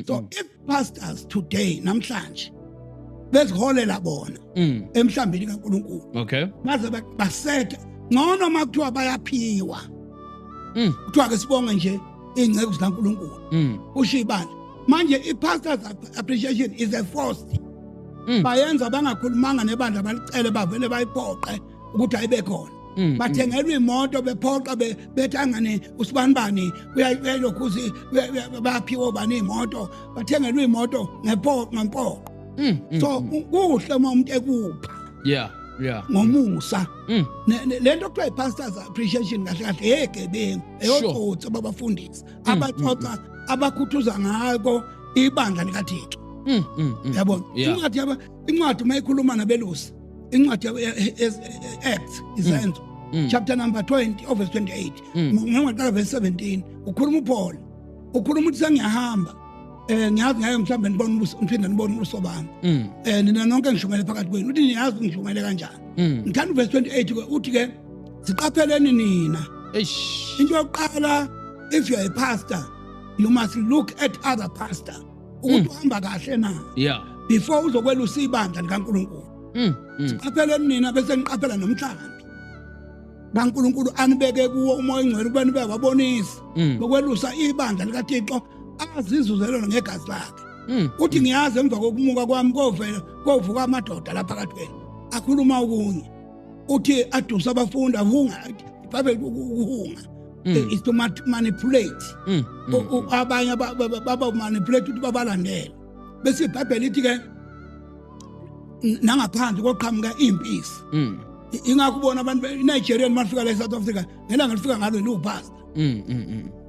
So if pastors today, namhlanje, beziholela bona emhlambini kaNkulunkulu, baze basethe ngcono uma kuthiwa bayaphiwa, kuthiwa ke sibonge nje iy'nceku zikaNkulunkulu, kusho ibandla. Manje i-pastors appreciation is a forced, bayenza bangakhulumanga nebandla, balicele, bavele bayiphoqe ukuthi ayibe khona. Bathengelwa imoto bephoqa, bethi angane usibanibani uyalokhuzi, bayaphiwa obani imoto, bathengelwa imoto ngempoqo. So kuhle uma umuntu ekupha ngomusa. Lento kuthiwa i-pastors appreciation kahle kahle eyegebengu, eyotsotsi ababafundisi abatsotsa, abakhuthuza ngako ibandla likaThixo. Yabona? Incwadi yaba incwadi uma ikhuluma nabelusi, incwadi Acts, Izenzo, chapter number 20 of verse 28, ngingaqala verse 17, ukhuluma uPaul, ukhuluma ukuthi sengiyahamba, ngiyazi ngeke mhlawumbe nibone ubuso, ngiphinde nibone ubuso bami. Nina nonke ngishumele phakathi kwenu, uthi niyazi ngishumele kanjani. Ngithanda uverse 28 ke, uthi ke ziqapheleni nina. Eish. Into yokuqala, if you are a pastor, you must look at other pastor ukuthi uhamba kahle na before uzokwelusa ibandla likaNkulunkulu. Qapheleni nina, bese niqaphela nomhlambi kaNkulunkulu anibeke kuwo uMoya oNgcwele ukuba nibe ababonisi bokwelusa ibandla likaThixo azizuzele lona ngegazi lakhe. Uthi ngiyazi emva kokumuka kwami kovela kovuka amadoda lapha phakathi kwenu akhuluma okunye, uthi adusa abafundi, ahunga. IBhayibheli, ukuhunga is to manipulate. Abanye baba manipulate ukuthi babalandele, bese iBhayibheli ithi ke nangaphandle koqhamuka impisi. Ingakho ubona abantu iNigerian mafika la eSouth Africa, ngelanga lifika ngalo liwupastor,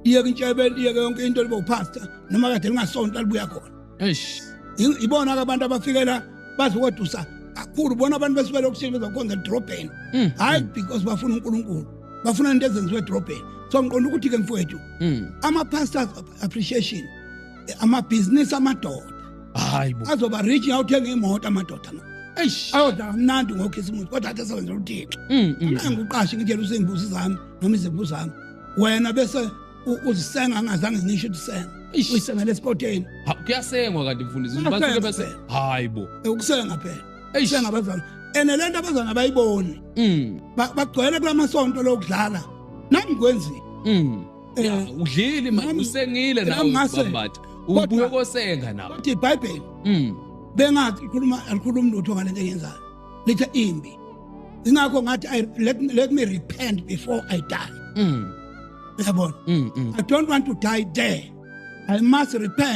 iyeke intshebe, iyeke yonke into, libe upastor noma kade lingasonto libuya khona. Eish. Ibona ke abantu abafikela bazokodusa kakhulu, bona abantu besuke lokishini bezokhonza edrobheni, hayi because bafuna uNkulunkulu, bafuna into ezenziwe edrobheni. So ngiqonda ukuthi ke mfowethu, ama-pastors appreciation, amabhizinisi amadoda Hayi bo. azoba rich, ngawuthenga imoto amadoda ma Eish. ayodla kamnandi ngokhisimusi, kodwa athi esebenzela uThixo. Angikuqashi ngitshela useyimbuzi zami noma izimvu zami, wena bese uzisenga ngazange ngisho ukuthi senga. Eish. Uyisengele esikoteni. Ha, kuyasengwa kanti mfundisi? Kuyasenga Basuke bese phela. Hayi bo. Ukusenga phela. Eish. Senga abazali and le nto abazali abayiboni. Bagcwele kulamasonto lokudlala, nami ngikwenzile. Ya, udlile manje, usengile nami nawe. Ngasenga. Bambatha. Ubuye kosenga nawe. Kodwa iBhayibheli bengathi ikhuluma, alikhulumi lutho ngalento engiyenzayo, lithi imbi. Ingakho ngathi let me repent before I die. Uyabona? I don't want to die there, I must repent.